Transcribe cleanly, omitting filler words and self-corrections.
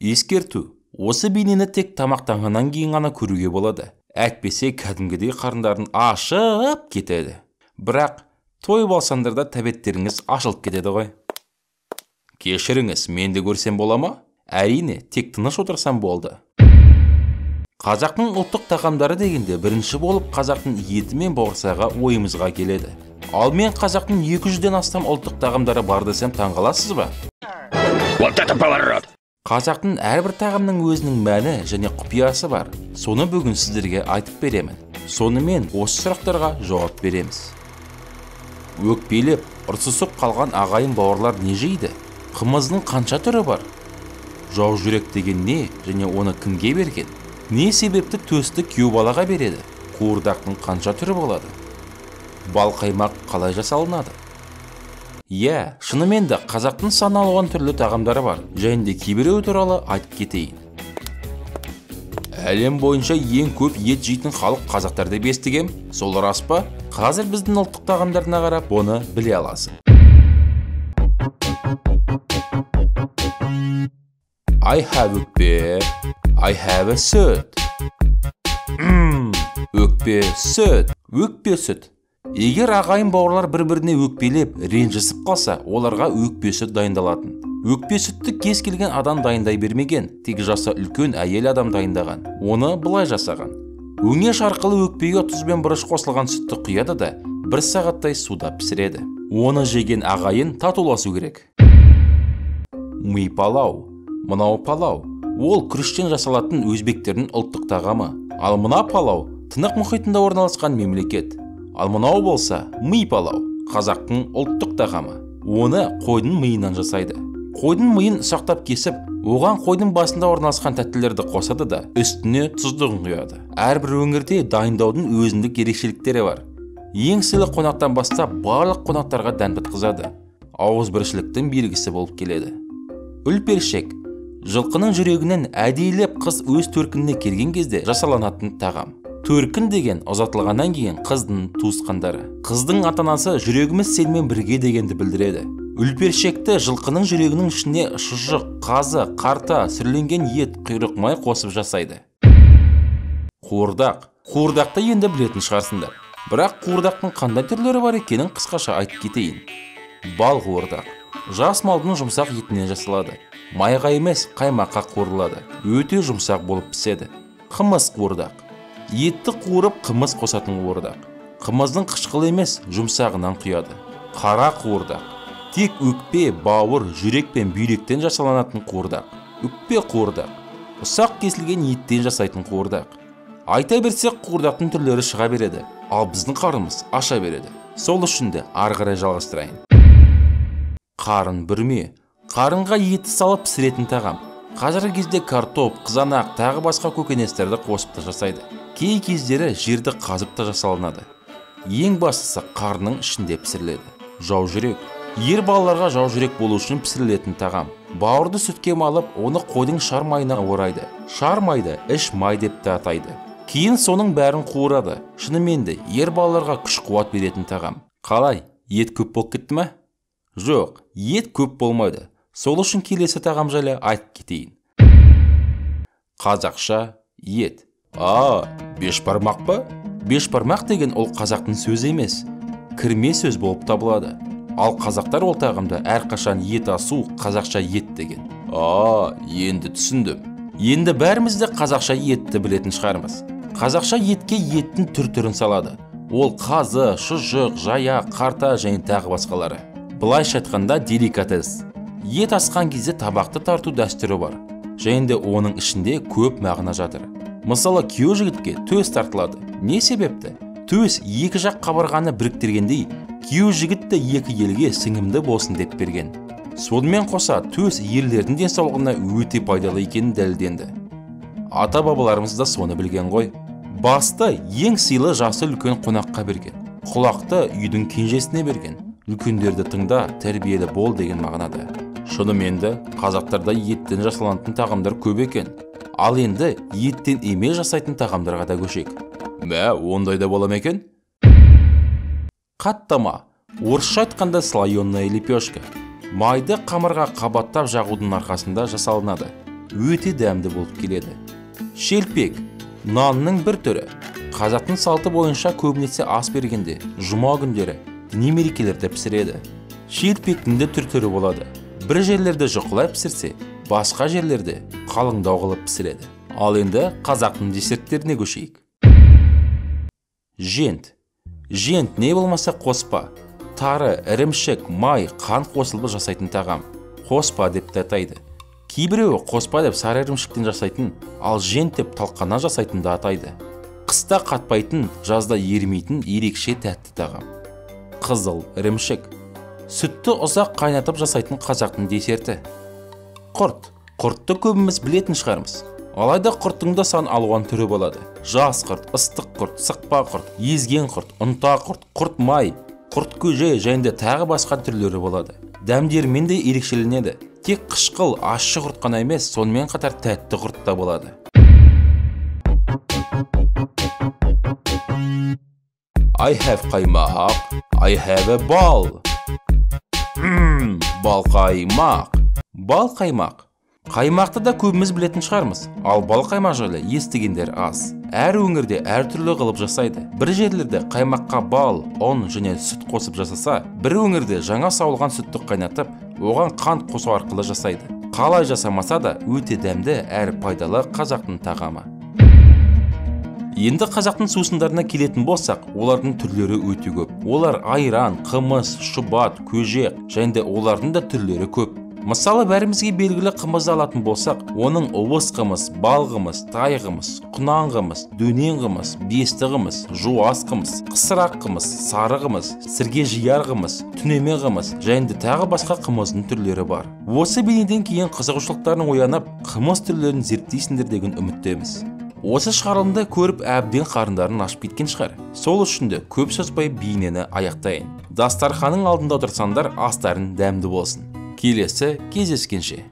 Ескерту, осы бейнені тек тамақтанғаннан кейін ғана көруге болады. Әйтпесе кәдімгідей қарындарын ашып кетеді. Бірақ тойып алсаңдар да тәбеттеріңіз ашылып кетеді ғой. Кешіріңіз, мен де көрсем бола ма? Әрине, тек тыныш отырсам болды. Қазақтың ұлттық тағамдары дегенде бірінші болып қазақтың еті мен бауырсағы ойымызға келеді. Ал мен қазақтың 200-ден астам ұлттық тағамдары бар десем таңғаласыз ба? Вот это поворот! Қазақтың әрбір тағамның өзінің мәні және құпиясы бар. Соны бүгін сіздерге айтып беремін. Сонымен осы сұрақтарға жауап береміз. Өкпелеп, ұрсысып қалған ағайын бауырлар не жейді? Қымыздың қанша түрі бар? Жау жүрек деген не және оны кімге берген? Не себепті төсті күйеу балаға береді? Қуырдақтың қанша түрі болады? Бал қаймақ қалай жасалынады? Иә, шынымен де қазақтың сан алуан түрлі тағамдары бар. Және де кейбіреуі туралы айтып кетейін. Әлем бойынша ең көп ет жейтін халық қазақтар деп естігем. Сол рас па? Қазір біздің ұлттық тағамдарына қарап оны біле аласың. I have өкпе, I have a сүт. Өкпе сүт, өкпе сүт. Егер ағайын бауырлар бір-біріне өкпелеп, ренжісіп қалса, оларға өкпе сүт дайындалатын. Өкпе сүтті кез келген адам дайындай бермеген, тек жасы үлкен әйел адам дайындаған. Оны былай жасаған. Өңеш арқылы өкпеге тұз бен бұрыш қосылған сүтті құяды да, бір сағаттай суда пісіреді. Оны жеген ағайын татуласу керек. Ми палау. Мынау палау. Ол күріштен жасалатын өзбектердің ұлттық тағамы. Ал мына палау Тынық мұхитында орналасқан мемлекет. Ал мынау болса ми палау, қазақтың ұлттық тағамы. Оны қойдың миынан жасайды. Қойдың миын ұсақтап кесіп, оған қойдың басында орналасқан тәттілерді қосады да, үстіне тұздығын құяды. Әрбір өңірде дайындаудың өзіндік ерекшеліктері бар. Ең сыйлы қонақтан бастап барлық қонақтарға дәм татқызады. Ауызбіршіліктің белгісі болып келеді. Үлпершек жылқының жүрегінен әдейілеп қыз өз төркініне келген кезде жасаланатын тағам. Төркін деген ұзатылғаннан кейін қыздың туысқандары. Қыздың ата-анасы жүрегіміз сенімен бірге дегенді білдіреді. Үлпершекті жылқының жүрегінің ішіне шұжық, қазы, қарта, сүрленген ет, құйрық май қосып жасайды. Қуырдақ. Қуырдақты енді білетін шығарсыңдар. Бірақ қуырдақтың қандай түрлері бар екенін қысқаша айтып кетейін. Бал қуырдақ. Жас малдың жұмсақ етінен жасалады. Майға емес, қаймаққа қуырылады. Өте жұмсақ болып піседі. Қымыз қуырдақ. Етті қуырып қымыз қосатын қуырдақ. Қымыздың қышқыл емес, жұмсағынан құяды. Қара қуырдақ. Тек өкпе, бауыр, жүрек пен бүйректен жасаланатын қуырдақ. Өкпе қуырдақ. Ұсақ кесілген еттен жасайтын қуырдақ. Айта берсек қуырдақтың түрлері шыға береді, ал біздің қарнымыз аша береді. Сол үшін де ары қарай жалғастырайын. Қарын бүрме. Қарынға етті салып пісіретін тағам. Қазіргі кезде картоп, қызанақ, тағы басқа көкөністерді қосып та жасайды. Кей кездері жерді қазып та жасалынады. Ең бастысы қарнның ішінде пісіріледі. Жау жүрек. Ер балаларға жау жүрек болу үшін пісірілетін тағам. Бауырды сүтке малып, оны қойдың шар майына орайды. Шар майды іш май деп те атайды. Кейін соның бәрін қуырады. Шынымен де ер балаларға күш қуат беретін тағам. Қалай, ет көп болып кетті ме? Жоқ, ет көп болмайды. Сол үшін келесі тағам жайлы айтып кетейін. Қазақша ет. А, бешбармақ па? Бешбармақ деген ол қазақтың сөзі емес, кірме сөз болып табылады. Ал қазақтар ол тағамды әрқашан ет асу, қазақша ет деген. А, енді түсіндім. Енді бәріміз де қазақша етті білетін шығармыз. Қазақша етке еттің түр-түрін салады. Ол қазы, шұжық, жая, қарта және тағы басқалары. Былайша айтқанда деликатес. Ет асқан кезде табақты тарту дәстүрі бар. Және де оның ішінде көп мағына жатыр. Мысалы, күйеу жігітке төс тартылады. Не себепті? Төс екі жақ қабырғаны біріктіргендей, күйеу жігіт те екі елге сіңімді болсын деп берген. Сонымен қоса төс ерлердің денсаулығына өте пайдалы екенін дәлелденді. Ата-бабаларымыз да соны білген ғой. Басты ең сыйлы жасы үлкен қонаққа берген. Құлақты үйдің кенжесіне берген. Үлкендерді тыңда, тәрбиелі бол деген мағынада. Шынымен де қазақтарда еттен жасалатын тағамдар көп екен. Ал енді еттен еме жасайтын тағамдарға да көшейік. Мә, ондай да бола ма екен? Қаттама. Орысша айтқанда слоеная лепешка. Майды қамырға қабаттап жағудың арқасында жасалынады. Өте дәмді болып келеді. Шелпек нанның бір түрі. Қазақтың салты бойынша көбінесе ас бергенде, жұма күндері, діни мерекелерде пісіреді. Шелпектің де түр-түрі болады. Бір жерлерде жұқалай пісірсе, басқа жерлерде қалыңдау қылып пісіреді. Ал енді қазақтың десерттеріне көшейік. Жент. Жент не болмаса қоспа. Тары, ірімшік, май, қант қосылып жасайтын тағам. Қоспа деп те атайды. Кейбіреуі қоспа деп сары ірімшіктен жасайтын, ал жент деп талқаннан жасайтынды атайды. Қыста қатпайтын, жазда ерімейтін ерекше тәтті тағам. Қызыл ірімшік. Сүтті ұзақ қайнатып жасайтын қазақтың десерті. Құрт. Құртты көбіміз білетін шығармыз. Алайда құрттың да сан алуан түрі болады. Жас құрт, ыстық құрт, сықпа құрт, езген құрт, ұнта құрт, құрт май, құрт көже және де тағы басқа түрлері болады. Дәмдерімен де ерекшеленеді. Тек қышқыл, ащы құрт қана емес, сонымен қатар тәтті құрт та болады. I have қаймақ, I have a bal. Бал қаймақ. Бал қаймақ. Қаймақты да көбіміз білетін шығармыз, ал бал қаймақ жайлы естігендер аз. Әр өңірде әртүрлі қылып жасайды. Бір жерлерде қаймаққа бал, ұн және сүт қосып жасаса, бір өңірде жаңа сауылған сүтті қайнатып, оған қант қосу арқылы жасайды. Қалай жасамаса да өте дәмді әрі пайдалы қазақтың тағамы. Енді қазақтың сусындарына келетін болсақ, олардың түрлері өте көп. Олар айран, қымыз, шұбат, көже және де олардың да түрлері көп. Мысалы, бәрімізге белгілі қымызды алатын болсақ, оның уыз қымыз, бал қымыз, тай қымыз, құнан қымыз, дөнен қымыз, бесті қымыз, жуас қымыз, қысырақ қымыз, сары қымыз, сірге жияр қымыз, түнеме қымыз және де тағы басқа қымыздың түрлері бар. Осы бейнеден кейін қызығушылықтарың оянып, қымыз түрлерін зерттейсіңдер деген үміттеміз. Осы шығарылымды көріп әбден қарындарын ашып кеткен шығар. Сол үшін де көп созбай бейнені аяқтайын. Дастарханның алдында отырсаңдар, астарың дәмді болсын. Келесі кездескенше.